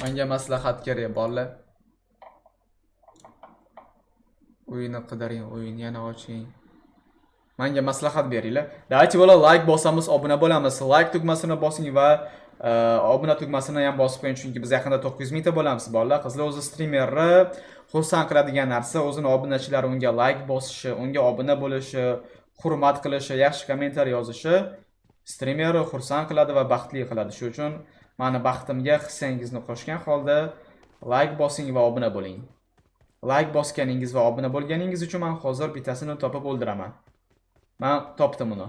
Menga maslahat kerak, bolalar. Uyni qidiring, uyni yana oching. Menga maslahat beringlar. Давайте, bola, like bosamiz, obuna bo'lamiz. Like tugmasini bosing va obuna tugmasini ham bosib qo'ying, chunki biz yaqinda 900 mingta bo'lamiz, bolalar. Qizlar, o'zi strimerni xursand qiladigan narsa o'zini obunachilari unga like bosishi, unga obuna bo'lishi, hurmat qilishi, yaxshi kommentariy yozishi strimerni xursand qiladi va baxtli qiladi. Shuning uchun mani baxtimga hissangizni qo'shgan holda like bosing va obuna bo'ling. Like bosganingiz va obuna bo'lganingiz uchun men hozir bittasini topib o'ldiraman. Men topdim uni.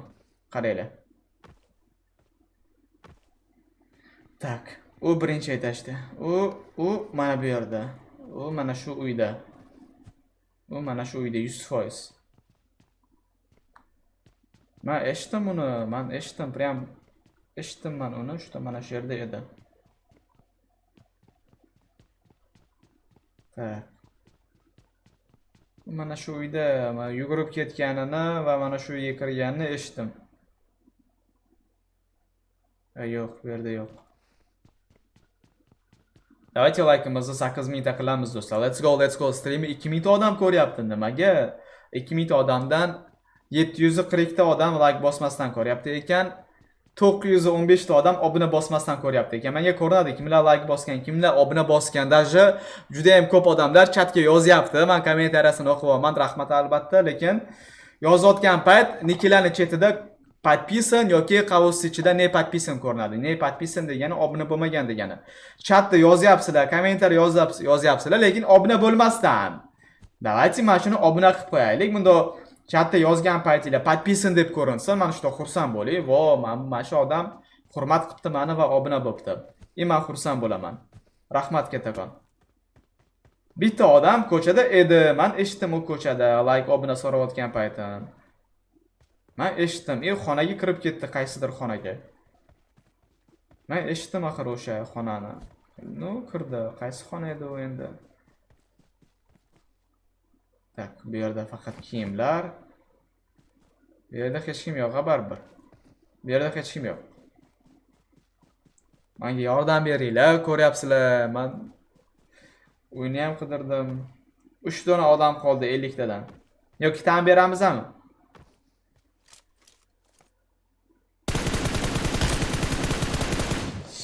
Qaranglar. Так, u birinchi etajda. U mana bu yerda. U mana shu uyda. U mana shu uyda 100%. Men eshitdim uni, men eshitdim, прям eshitdim men uni, shu mana shu yerda edi. Так. Mana shu uyda mana yugurib ketganini va mana shu uyga kirganini eshitdim. Yo'q, bu yerda yo'q. Давайте laykimizni 8000 ta qilamiz, do'stlar. Let's go, let's go. Streamni 2000 ta odam ko'ryapti. Nimaga? 2000 ta odamdan 742 ta odam like bosmasdan ko'ryapti ekan. 915 ta odam obuna bosmasdan ko'ryapti ekan. Menga ko'rinadi kimlar like bosgan, kimlar obuna bosgan. Даже juda ham ko'p odamlar chatga yozyapti. Men kommentariyasini o'qiyapman, rahmat albatta, lekin yozayotgan payt nikilarni chetida подписан yoki qavs ichida не подписан ko'rinadi. Не подписан degani obuna bo'lmagan degani. Chatda yozyapsizlar, kommentariy yozyapsizlar, lekin obuna bo'lmasdan. Давайте mana shuni obuna qilib qo'yaylik. Bunda chatda yozgan paytinglar подписан deb ko'rinsa, mana shunda xursand bo'ling. Vo, mana shu odam hurmat qilibdi meni va obuna bo'libdi. И men xursand bo'laman. Rahmat kattakon. Bitta odam ko'chada edi. Men eshitdim u ko'chada like obuna so'rayotgan paytim. Men eshitdim. И xonaga kirib ketdi, qaysidir xonaga. Men eshitdim axir o'sha xonani. Ну, kirdi. Qaysi xona edi u endi? Так, bu yerda faqat kiyimlar. Bu yerda hech kim yo'q, baribir. Bu yerda hech kim yo'q. Menga yordam beringlar, ko'ryapsizlar. Men uyni ham qidirdim. 3 dona odam qoldi 50 tadan. Yoki tan beramizmi?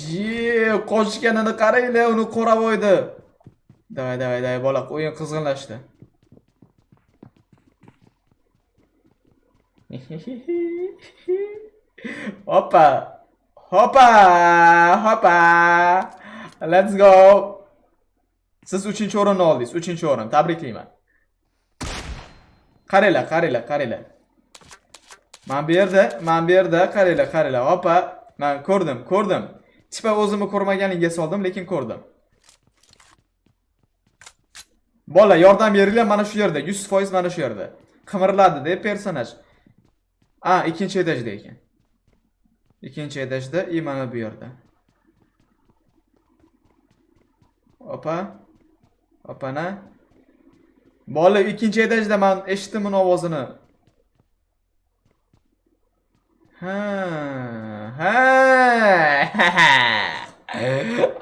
Ye, qochganini qaranglar, uni qo'ravoydi. Давай, давай, давай, bola, o'yin qizg'inlashdi. Hoppa. Hoppa! Hoppa! Let's go. Siz 3-o'rinni oldingiz, 3-o'rin. Tabriklayman. Qaranglar, qaranglar, qaranglar. Men bu yerda, men bu yerda, qaranglar, qaranglar. Hoppa, men ko'rdim, ko'rdim. Tipa o'zimni ko'rmaganligiga soldim, lekin ko'rdim. Bola, yordam beringlar, mana shu yerda, 100% mana shu yerda. Qimirladi deb personaj. A, ikkinchi etajda ekan. Ikkinchi etajda и mana bu yerda. Opa. Opana. Bola ikkinchi etajda, men eshitdim uni ovozini. Ha, ha.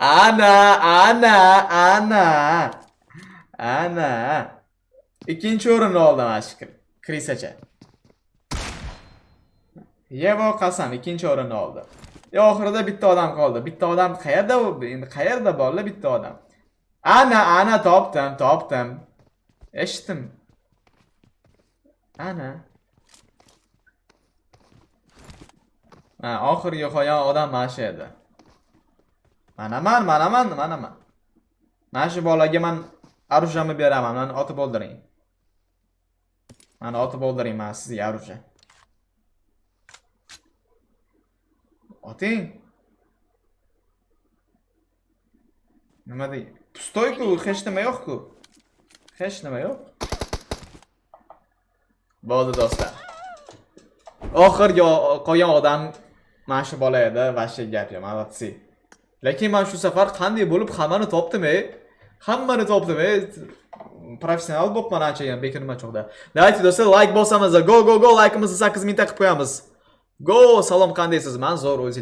Ana, ana, ana. Ana. Ikkinchi o'rinni oldim mana shu Krisacha. Yevo qasam ikkinchi o'rinni oldi. E oxirida bitta odam qoldi. Bitta odam qayerda u? Endi qayerda bolalar bitta odam? Ana, ana topdim, topdim. Eshitdim. Ana. Ha, oxirgi qolgan odam mana shu edi. Manaman, manaman, manaman. Mana shu bolaga men orужиямni beraman, meni otib o'ldiring. Meni otib o'ldiring, mana sizga оружие. Oting. Nima dey? Pustoy-ku, hech nima yo'q-ku. Hech nima yo'q. Bo'ldi do'stlar. Oxirgi qolgan odam mana shu bola edi, вообще gap yo'q, молодцы. Lekin men shu safar qanday bo'lib hammani topdim, ey? Hammani topdim, ey. Professional bo'libman anchagan bekinma chog'da. Давайте do'stlar, like bosamiz. Go go go, likeimizni 8000 ta qilib qo'yamiz. Go, salom, qandaysiz? Men zo'r, o'zingiz.